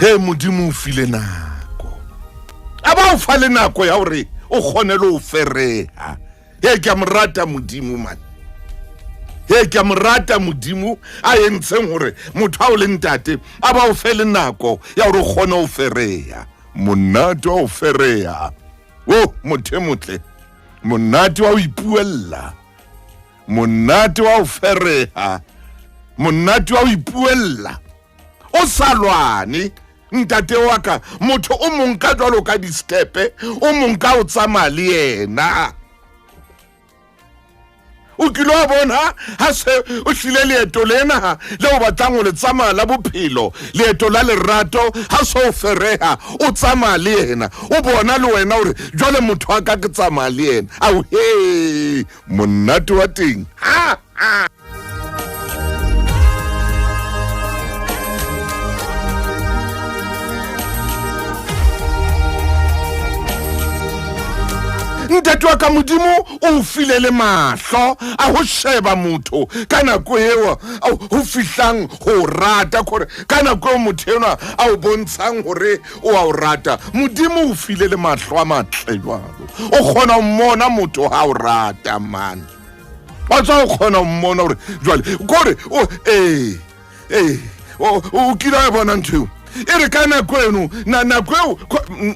He, Modimo o file nako, a ba o fa le nako ya gore o kgone le o fereha. He, ke a mo rata Modimo man. He, ke a mo rata Modimo a entseng gore motho a o le ntate a ba o fe le nako ya gore o kgone o fereha. Monate wa o fereha o motho e motle, monate wa o ipuella, monate wa o fereha, monate wa o ipuella o sa lwane. Ntate wa ka, motho o mong ka jwalo ka distepe, o mong ka o tsamaya le yena. O kile wa bona ha se o hlile leeto lena le o batlang ho le tsamaya la bophelo, leeto la lerato, ha se o fereha o tsamaya le yena, o bona le wena hore jwale motho wa ka ke tsamaya le yena. Ao he, monate wa teng ha ha. Ntate wa ka, Modimo o file le mahlo a go sheba motho ka nako eo go fihlang go rata, gore ka nako eo motho enwa a o bontshang gore o a o rata. Modimo o file le mahlo a matle jwalo, o kgona go mmona motho ga o rata man. Wa tswa o kgona go mmona gore jwale kore ee ee o kile wa bona ntho eo e re ka nako eno na nako eo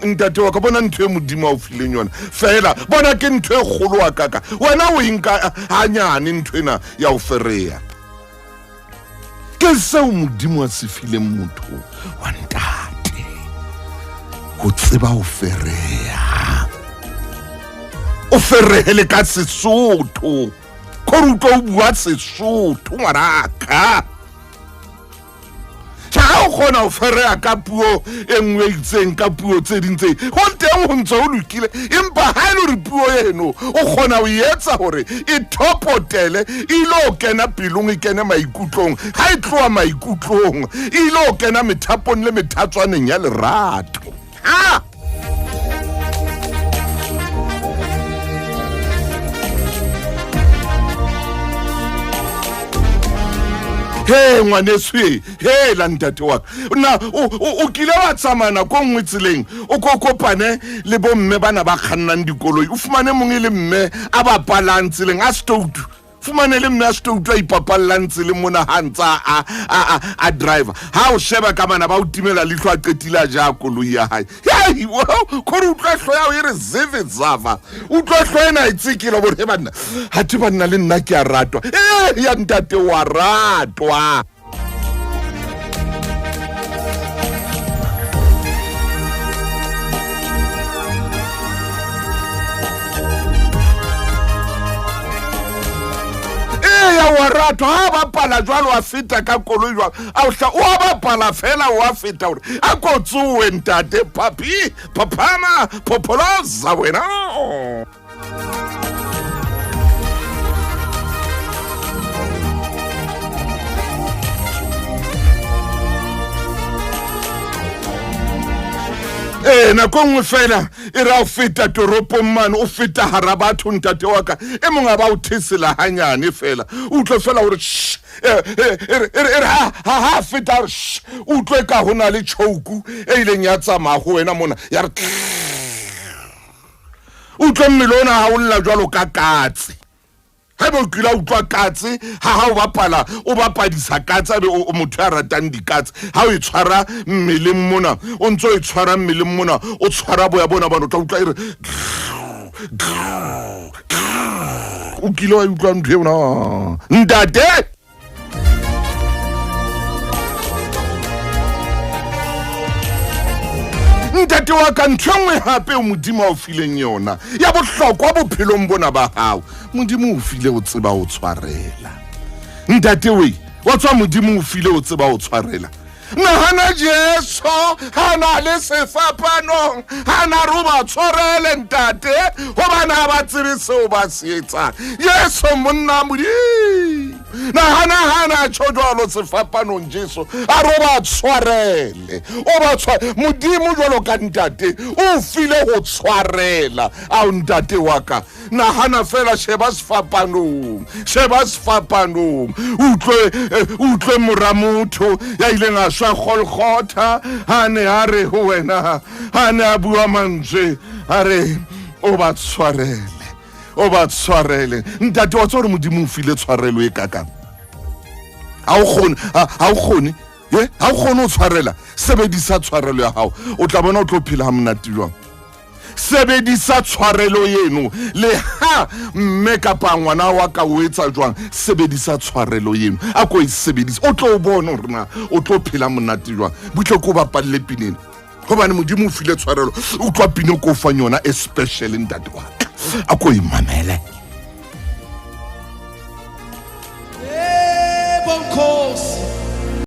ntate wa ka, bona ntho e Modimo a o fileng yona fela, bona ke ntho e kgolo wa kaka wena o enka hanyane ntho ena ya o fereya. Ke seo Modimo a se fileng motho wa ntate, go tseba go fereya, o ferehele ka Sesotho, kore utlwa o bua Sesotho ngwanaka. Ga o kgona go fereya ka puo e nngwe e itseng, ka puo tse ding tse go teng go ntse go lokile, empa ga e le gore puo eno o kgona go etsa gore e thopotele e ile o kena pelong, e kene maikutlong, ga e tloa maikutlong e ile o kena methapong le methatswaneng ya lerato. Ha he ngwaneso e, he la ntate wa ka, na o kile wa tsamaya nako nngwe tseleng o ko kopane le bomme bana ba kgannang dikoloi, o fumane mongwe e le mme a bapalang tseleng a stoutu, fumane le mme a stoutu a ipapallang tseleng mona ha ntse a driver, ha o sheba ka mana ba o timela leihlo a qetile a ja koloi ya hae. Hei, kore utlwa hlo ya e re zeve zava, utlwa hlo ena e tsekela bore banna, ha the banna le nna ke a ratwa. E ya ntate wa ratwa. Eya wa ratwa ha bapala jwalo, a feta ka koloi jwalo, a o hla o a bapala fela, o a feta gore a ko tsowe ntate papi phaphama phopholoza wena. Ee, nako nngwe fela e re a o feta toropong mane, o feta hara batho ntate wa ka, e mongwe a ba o thesela hanyane fela, o utlwe fela gore sh e re ha feta gore sh, utlwe ka go na le choku e ileng ya tsamaya go wena mona ya re utlwe mmele ona ga o lla jwalo ka katse. Ga ebe o kile a utlwa katse ga ga o bapala, o bapadisa katse, a be o motho ya ratang dikatse, ga o e tshwara mmeleng mona, o ntse o e tshwara mmeleng mona, o tshwara boya bona bana, o tla utlwa e re o kile wa utlwa ntho eo na ntate? Ntate wa ka, ntho e nngwe gape o Modimo a o fileng yona ya bohlokwa bophelong bona ba gago, Modimo o file o tseba o tshwarela. Ntate we wa tswa, Modimo o file o tseba o tshwarela. Nagana Jesu ga na le sefapanong, ga na re o ba tshwarele ntate gobane ga ba tsebe seo ba se etsang. Jesu monna Modimo. Nahanahana a tjho jwalo sefapanong Jesu a re o ba tshwarele, o ba tshwa Modimo jwalo ka ntate o file ho tshwarela. Ao ntate wa ka, nahana fela, sheba sefapanong, sheba sefapanong, utlwe eh, utlwe mora motho ya ileng a shwa Golgotha, ha ne a re ho wena, ha ne a bua mantswe a re o ba tshwarele, o ba tshwarele. Ntate wa tswa gore Modimo o file tshwarelo e kakang. Ha o kgone, ha o kgone, ye ha o kgone ho tshwarela, sebedisa tshwarelo ya hao, o tla bona o tlo phela ha monate jwang. Sebedisa tshwarelo eno, le ha mme kapa ngwana wa ka o etsa jwang, sebedisa tshwarelo eno, a ko e sebedise, o tlo bona hore na o tlo phela monate jwang. Butle ko bapalle pineng, gobane Modimo o file tshwarelo. Utlwa pine ko fang yona e special, ntate wa ka, a ko e mamele.